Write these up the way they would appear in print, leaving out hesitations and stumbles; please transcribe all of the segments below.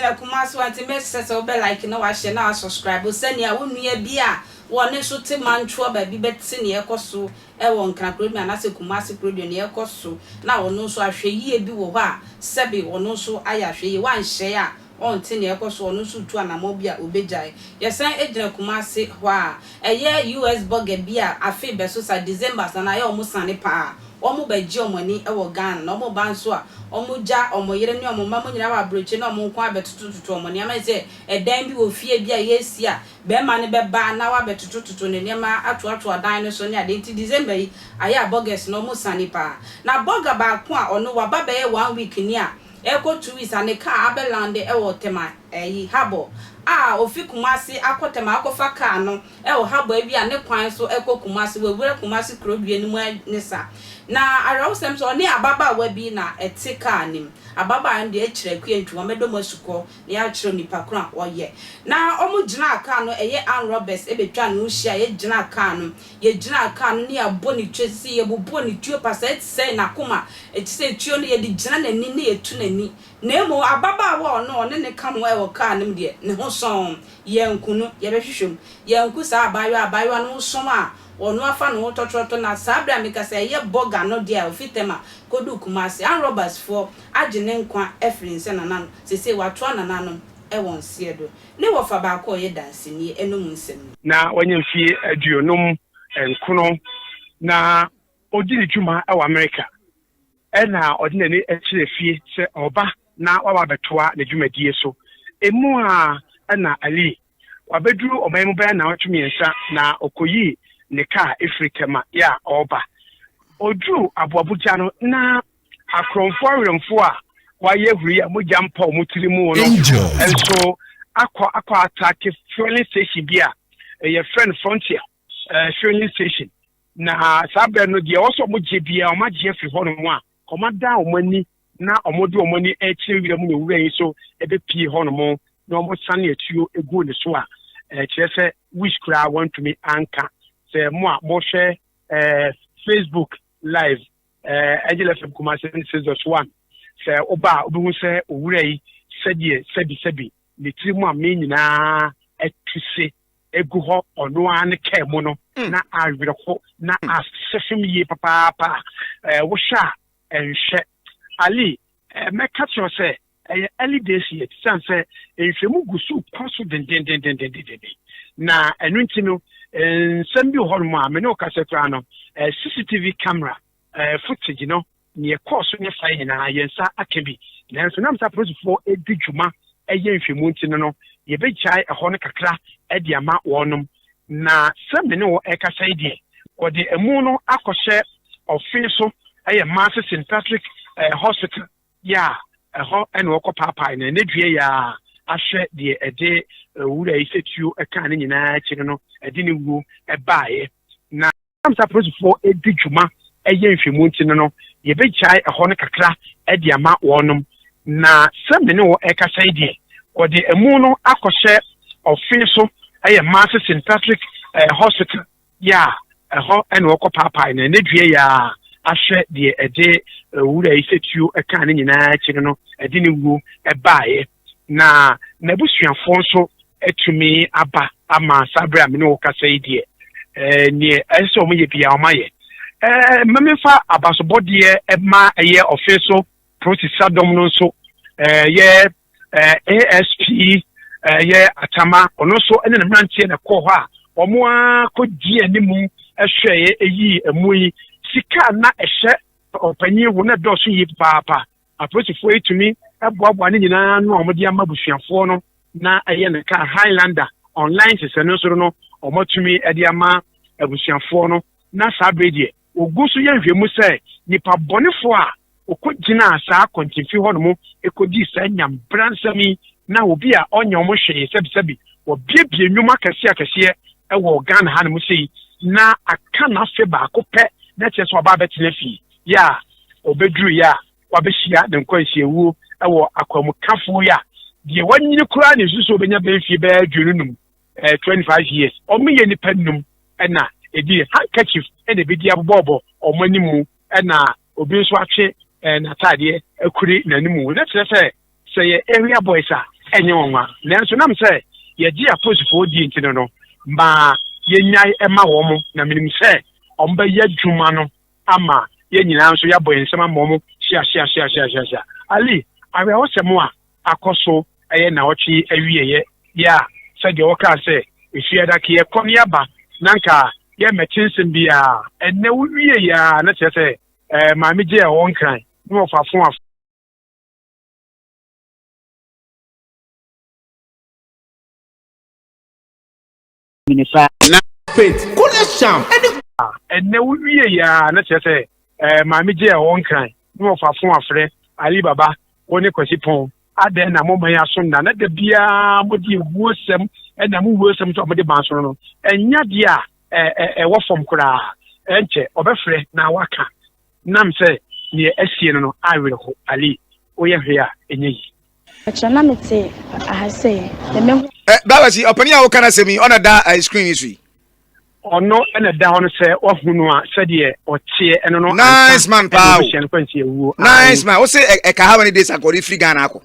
gyina Kumasi hɔ nti mɛsrɛ sɛ wobɛ like na wahyɛ na wasubscribe sɛnea wo nua bi a wɔne nso te mantoa baabi bɛte nea ɛkɔ so wɔ Nkran kurodua anaasɛ Kumasi kurodua nea ɛkɔ so na ɔno nso ahwɛ yie bi wɔ hɔ a sɛbe ɔno nso ayɛ ahwɛ yie wanhyɛ a ɔnte nea ɛkɔ so ɔno nso tu anammɔ bi a obɛgyae. Yɛsan gyina Kumasi hɔ a ɛyɛ US burger bi a afei bɛso sa December sana ayɛ ɔmo sane paa wɔn bɛgye wɔn ani wɔ Ghana na wɔn ba nso a wɔn gya wɔn yere ne wɔn mma mo nyinaa wɔ aburokyi na wɔn nko abɛtotototo wɔn nneɛma sɛ ɛdan bi wɔ fie bi a yɛsi a bɛrima no bɛba na wabɛtotototo ne nneɛma atoatoa dan no so ne ade. Nti December yi ayɛ a burgers na wɔn sane paa na burger baako a ɔno waba bɛyɛ one week ni a ɛkɔ 2 weeks a ne kaa abɛland ɛwɔ Tema ɛyi harbour a ofi Kumasi akɔ Tema akɔfa kaa no ɛwɔ harbour bi a ne kwan so ɛkɔ Kumasi wawura Kumasi kurodua no mu ne sa na awerɛhosɛm sɛ ɔne ababaawa bi na ɛte kaa nim. Ababaawa no deɛ ɛkyerɛ akua ntwi wɔn bɛdɔm asukɔ na yɛakyerɛ nipa koro a ɔyɛ na wɔn gyina kaa no ɛyɛ armed robbers ɛbɛtwa ne ho hyia. Yɛgyina kaa no yɛgyina kaa no ne yɛabɔ ne tuo sisi yɛbobɔ ne tuo pasa ɛsɛe n'akoma ɛti sɛ tuo no yɛde gyina n'ani ne yɛtu n'ani. Na emu ababaawa a ɔno ɔne ne ka ho ɛwɔ kaa no mu deɛ ne ho sɔn yɛnku no yɛbɛhwehwɛ mu yɛnku saa abaayewa no ho sɔn a ɔno afa ne ho tɔtrɔtɔ. Na saa abere a meka sɛ ɛyɛ bɔga no deɛ a ofi Tema kodu Kumasi armed robbers foɔ agye ne nkwa afiri nsɛ nana no sese watoa nana no ɛwɔ nseɛ do ne wɔfa baako a ɔyɛ dansenie ɛnum nsɛm. Na wanya mfie 59 na ɔdi ne dwuma wɔ Amerika ɛna ɔde n'ani kyerɛ fie sɛ ɔba na waba abɛtoa ne dwumadie so. Emu a ɛna Ali wabɛduru ɔman mu bɛyɛ 3 na ɔkɔyii ne kaa efiri Tema yɛ a ɔreba. Ɔduru Aboabogya no na akorɔmfoɔ awerɛmfoɔ a wɔayɛ huri a mogya mpa wɔn tiri mu no nso akɔ attack fueling station bi a ɛyɛ friend Frontier fueling station. Na saa bɛrɛ no deɛ ɔsɔ ɔmo gye bia ɔmo agye afiri hɔ nom a ɔmo ada ɔmo ani na ɔmo de ɔmo ani ɛkyerɛ wira mu na owura yi so ɛbɛpie hɔ nom na ɔmo sane atuo egu ne so a ɛkyerɛ sɛ wish koraa wɔntumi anka. Sɛ mo a mohwɛ Facebook live, Angel FM Kumasi 6.1, sɛ ɔba a wobɛhu sɛ owura yi sɛdeɛ sɛbisɛbi ne tiri mu a me nyinaa atu se egu hɔ ɔno ara ne kaa mu no na awerɛho na asɛ fam yie papaapa. Wohwɛ a ɛnhwɛ Ali mɛka kyerɛ sɛ ɛyɛ early days yet siane sɛ nhwɛmu gu so kɔ so dendendendendenden na ɛno nti no nsɛm bi wɔ hɔnom a me ne wo kasa koraa no CCTV camera footage no neɛ kɔɔ so ne fae nyinaa yɛn nsa aka bi. Nanso nam sɛ apolisifoɔ di dwuma ɛyɛ nhwɛmu nti no yɛbɛgyae ɛhɔ no kakra de ama wɔnom. Na sɛ me ne wɔ ɛkasa yi deɛ wɔde ɛmu no akɔhyɛ ɔfe so ɛyɛ Maase St Patrick Hospital yɛ a ɛhɔ ɛna wɔkɔ paapae na ɛnɛ dua yɛ a ahwɛ deɛ ɛde wura yi sɛ tuo ɛka ne nyinaa akyire no ɛde ne wuo ɛbaeɛ. Na nam sɛ apolisifoɔ di dwuma ɛyɛ nhwɛmu nti no yɛbɛgyae ɛhɔ no kakra de ama wɔnom. Na sɛ me ne wɔ ɛkasa yi deɛ wɔde ɛmu no akɔhyɛ ɔfe so ɛyɛ Maase St Patrick Hospital yɛ a ɛhɔ ɛna wɔkɔ paapae na ɛnɛ dua yɛ a ahwɛ deɛ ɛde wura yi sɛ tuo ɛka ne nyinaa akyire no ɛde ne wuo ɛbaeɛ. Na n'abusuafoɔ nso atumi aba ama saa berɛ a me ne wo kasa yi deɛ neɛ ɛsɛ sɛ ɔmo yɛ bia ɔmo ayɛ. Mmɛmɛfa abasobɔdeɛ ɛma ɛyɛ ɔfe so polisi dɔm no nso ɛyɛ ASP ɛyɛ Atama ɔno nso ɛne ne mmeranteɛ na ɛkɔɔ hɔ a ɔmo akɔgye anim ɛhwɛeɛ ɛyii ɛmu yi sika na ɛhyɛ ɔpanyin wo na dɔɔso yie papaapa. Apolisifoɔ yi tumi ɛboaboa ne nyinaa no a wɔde ama abusuafoɔ no na ɛyɛ ne kaa Highlander online sisɛ no nso no wɔatumi ɛde ama abusuafoɔ no. Na saa bere deɛ ogu so yɛ nhwɛmu sɛ nipa bɔnefoɔ a ɔkɔgyinaa saa kɔntemfi hɔnom ɛkɔdii saa nyambra nsɛm yi na obi a ɔnyɛ ɔmo hwee sɛbisɛbi wɔbiebie nnwuma akɛseɛ akɛseɛ ɛwɔ Ghana hanom sei na aka n'afe baako pɛ na kyerɛ sɛ ɔba abɛtena fie yɛ a ɔbɛduru yɛ a wabɛhyia ne nkwanhyiawuo ɛwɔ akwamukafoɔ yi a deɛ wanyini koraa ne nsusu obɛnya bɛn fie bɛyɛ 25, 25 years. Ɔmo yɛ nipa num ɛna edi handkerchief ɛna ebi di abobɔbɔ ɔmo anim ɛna obi nso atwe n'ataadeɛ akuri n'anim na kyerɛ sɛ sɛ yɛ area boys a Ɛnyɛ nwanwa. Nanso nam sɛ yɛgye apolisifoɔ die nti no no, ma yɛnnyae mma wɔn, na menim sɛ wɔbɛyɛ adwuma no ama yɛn nyinaa nso yɛabɔ yɛn nsam ama wɔn hyia hyia hyia hyia hyia hyia. Ali, awerɛhosɛm a akɔ so ɛyɛ nnawɔtwe yi awieɛ yi a sɛdeɛ wɔkaa sɛ Efiada ke yɛkɔ ne yɛaba na nka yɛmmɛte nsɛm biara, ɛnnɛ wowie a na kyerɛ sɛ eh, maame gye ɛwɔ nkran na wɔfa fon af. Na paint, kole sham ɛne. Ɛnnɛ wowie yi ara na kyerɛ sɛ eh, maame gye ɛwɔ nkran na wɔfa fon afrɛ Ali Baba, wo ne Kwasi Pɔn, adɛn na moma yɛn aso nna na da biara mode awuosɛm ɛna mo wuosɛm nso a mode ba nso no ɛnyɛ adeɛ a ɛwɔ fam koraa. Ɛnkyɛ ɔbɛfrɛ na waka nam sɛ neɛ asie no no awerɛho. Ali, woyɛ hwee a ɛnyɛ yi. Ɔkyena na mete aha sei na mehu. Eh, Baba si ɔpanin a woka n'asɛm yi ɔna da eh, screen yi so yi. Ɔno na ɛda hɔ no sɛ wahu no a sɛdeɛ ɔteɛ ɛno no Nice man ansa ɛna paa o. ɔbɛhyia no kwansi awuo. Nice man. Wo se ɛka how many days anka ɔde firi Ghana akɔ?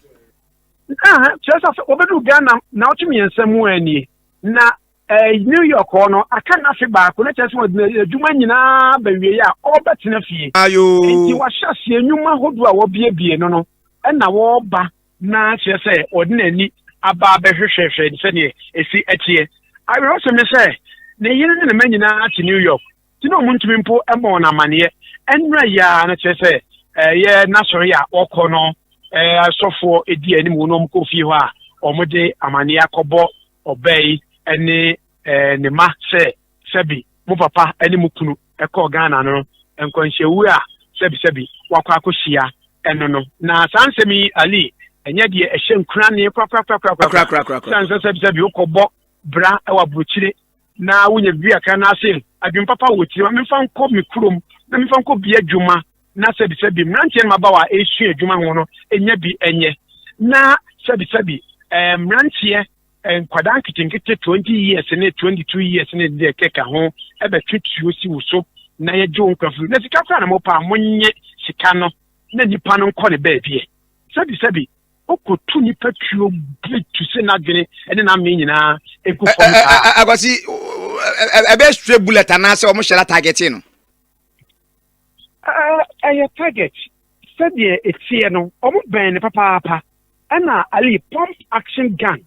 Ah, kyerɛ sɛ wɔbɛduru Ghana naawɔtwe mmiɛnsa mu anie na eh, New York hɔ no aka n'afe baako na kyerɛ sɛ wɔde n'adwuma nyinaa bɛwie a ɔrebɛtena fie. Ayo. Nti wahyɛ aseɛ nnwuma ahodoɔ a wɔbiebie no no ɛna wɔreba na kyerɛ sɛ ɔde n'ani aba abɛhwehwɛhwɛ sɛdeɛ ɛsi ɛteɛ. Awerɛhosɛm ne sɛ ne yere ne ne mma nyinaa te New York nti na wɔntumi mpo mmɔ wɔn amanneɛ. Ɛnnora yi ara no kyerɛ sɛ ɛyɛ n'asɔre a ɔkɔ no asɔfoɔ di anim na wɔkɔ fie hɔ a wɔde amanneɛ akɔbɔ ɔbaa yi ne ne mma sɛ sɛbi mo papa ne mo kunu kɔɔ Ghana no nkwanhyɛwu a sɛbisɛbi wakɔ akɔhyia ɛno no. Na saa nsɛm yi Ali ɛnyɛ deɛ ɛhyɛ nkurane korakorakorakorakora. Sane sɛ sɛbisɛbi wokɔbɔ bra wɔ aburokyire na wonya biribi kakra na ase adwene papa wɔ tiri ma memfa nkɔ me kurom na memfa nkɔ bi adwuma na sɛbisɛbi mmeranteɛ no mabawa a ɛresua adwuma ho no ɛnya bi ɛnyɛ na sɛbisɛbi eh, mmeranteɛ eh, nkwadaa nketenkete 20 years ne 22 years ne deɛ kɛka ho ɛbɛtwe tuo si wo so na yɛgye wo nkwa firi na sika koraa na mopɛ a monye sika no na nipa no nkɔ ne baabi ɛ sɛbisɛbi Wokotu nipa tuo bere tu sɛ n'adwene ne n'amee nyinaa egu fam saa. Akwasi, ɛbɛ stray bullet anaasɛ wɔn hyɛ la target no? Ɛyɛ target sɛdeɛ ɛteɛ no, wɔn bɛn no papaapa. Ɛna Ali pump action gun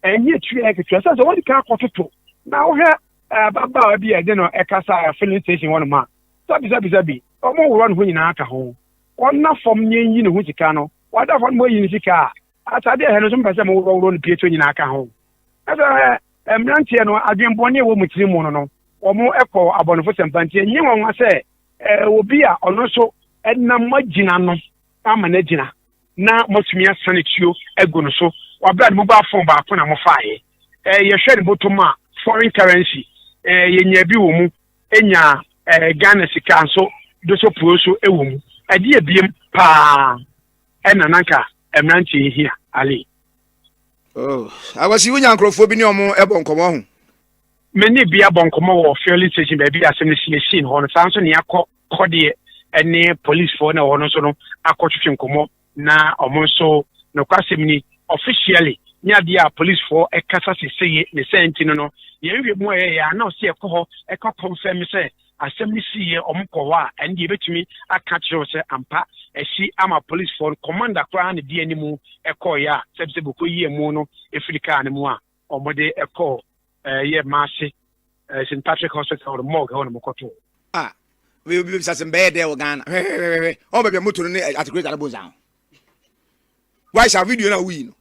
ɛnyɛ tuo ɛyɛ ketewa sɛ sɛ wɔde kan akɔtoto na wohwɛ ababaawa bi a ɛde no ɛkasa filling station hɔ nom a sabi sabi sabi wɔn worɔ ne ho nyinaa ka ho wɔn fam ne yɛnyi ne ho sika no Wada hɔ no moayi ne sika a, atade a ɛhɛ no nso mopɛ sɛ moworɔworɔ no pieto nyinaa ka ho. Na sɛ mmeranteɛ no adwemmɔne a ɛwɔ mo tiri mu no no, wɔn kɔ abɔnefo sɛmpa nti, ɛnyɛ nwanwa sɛ obi a ɔno nso nam moagyina no ama no agyina na moatumi asane tuo agu no so wɔ abere a ne mobile phone baako na mofaeɛ. Yɛhwɛ ne bɔtɔ mu a, foreign currency yɛnya bi wɔ mu, nya Ghana sika nso doso puo nso wɔ mu. Ɛdeɛ biem paa ɛna na nka mmeranteɛ yi hia Ali. Oh, awasi wonya nkurɔfoɔ bi ne ɔmo ɛbɔ nkɔmɔ ho. Me ne bi abɔ nkɔmɔ wɔ filling station baabi a asɛm no si esii hɔ no saa nso ne akɔ kɔdeɛ ɛne policefoɔ na ɛwɔ hɔ no nso no akɔtwetwe nkɔmɔ Na ɔmo nso, nokwasɛm ni, officially, nyɛ adeɛ a policefoɔ kasa sesei, ne saa nti no no, yɛn nhwɛmu a yɛyɛ a na ɔsɛ yɛkɔ hɔ kɔ confirm sɛ asɛm no siiɛ, ɔmo kɔ hɔ a, ɛno deɛ yɛbɛtumi aka akyerɛ wo sɛ ampa asi ama policefoɔ no, commander koraa na ɛdi animu kɔeɛ a sɛbisɛbi ɔkɔyii amu no firi car no mu a wɔde kɔɔ yɛ Maase St Patrick Hospital morgue hɔ na wɔkɔtoo. Ah, obi obi bisa sɛ mbɛyɛ dɛ wɔ Ghana. Hwɛ hwɛ hwɛ hwɛ. Ɔn baabi a moto no ne articulator no bɔ nsa ho. Why sa video na woyi no?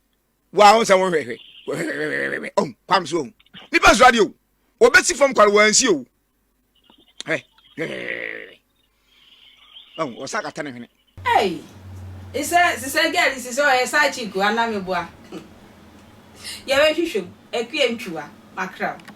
Wa ɔn sɛ wɔn hwɛ hwɛ. Hwɛ hwɛ hwɛ hwɛ. Ɔn kwam so ɔn. Nipa nsura deɛ o. Wɔbɛsi fam kware wɔansi o. Hwɛ hwɛ hwɛ. Ɔn ɔsa kata ne hwene. Ei! Sɛ sisɛ girl yi sisɛ ɔyɛ side chick o ana meboa? Yɛbɛhwehwɛ mu, Akua Ntwiwa, makra wo.